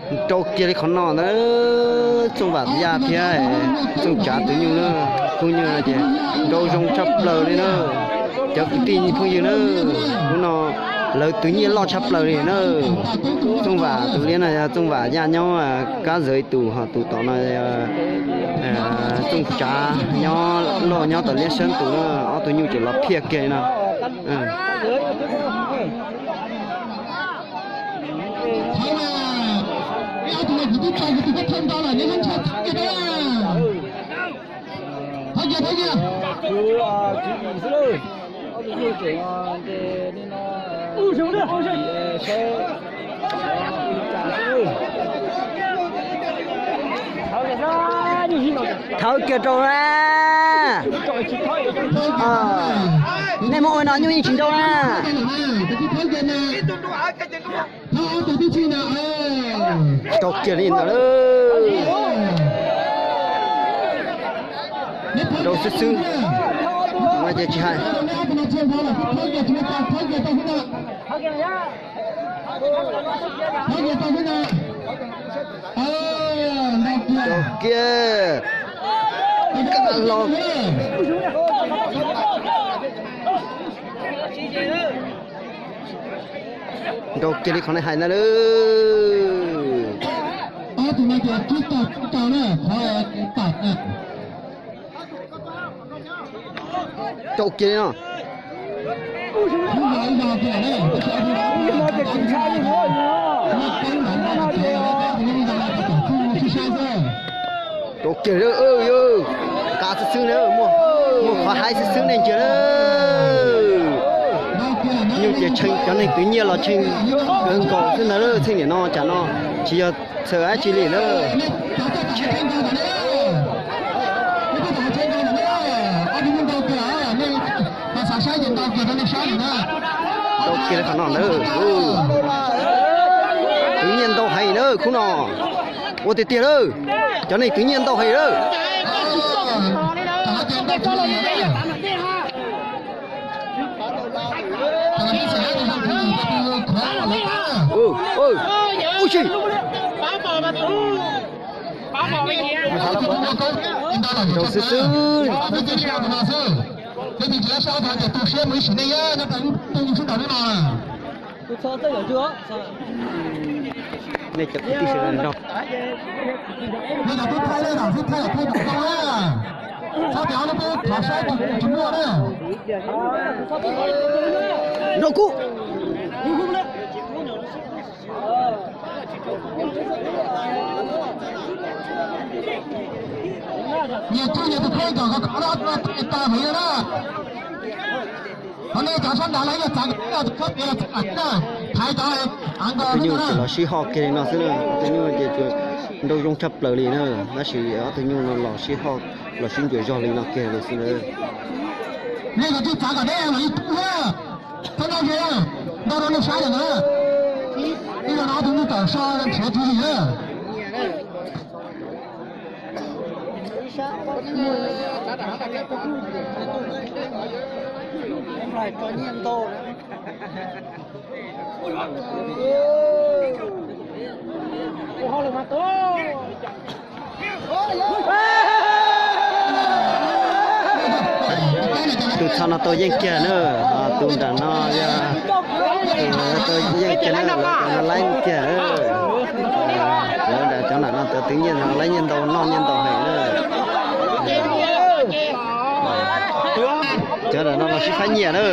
Nrau kiag li qhov no ntag. Txooj Vam Yaj thiab Txooj Tsav tus nyuj na, khub nyuj ces nrau zoo tshaj plaws li na. Cov kwv tij phooj ywg na, hnub no lawv twv nyiaj loj tshaj plaws li na. Txooj Vam tus liab no yog Txooj Vam Yaj nyob Kab Zawv ib tus, ho tus tom no Txooj Tsav nyob Lauj nyob tom Liab Xeeb tus na. Ob tug nyuj ces los phiaj kiag li no. Thawb kiag rau na. Nej muab ua no nyuj yeej tsis nrau na. Rau kiag li ntawd. Rau xwb xwb. Mas ces tsis hais. Rau kiag. Los. Nrau kiag li qhov nej hais ntag lauj. Rau kiag li no. Rau kiag li, qab xwb xwb na, muaj qhov haib xwb xwb nej ntsia na. Nyuj ces tshee, cov neeg twv nyiaj los tshee kawg nkaus xwb ntag lauj. Txheej niam no cas no tsis yog txhawj dab tsi li na. Rau kiag li qhov no ntag. Twv nyiaj ntau heev na khub no. Ua tiag tiag lawm, cov neeg twv nyiaj ntau heev lawm. Ub si. Rau xwb xwb. Nej cov kwv tij sawv daws nrog. Nrog kuv. Ob tug nyuj ces los sib hoj kiag li no xwb na. Ob tug nyuj ces tsuas nrau zoo tshaj plaws li na, tab sis ob tug nyuj no los sib hoj, los sib ntsuas zog li no kiag li xwb na. Tus txog no tau yeej kiag na, tus nram no yog tau yeej kiag na, lawv cov no laib kiag. Lawv cov nram no cov twv nyiaj no laib nyiaj ntau noj nyiaj ntau heev na. Cov nram no los sib faib nyiaj na.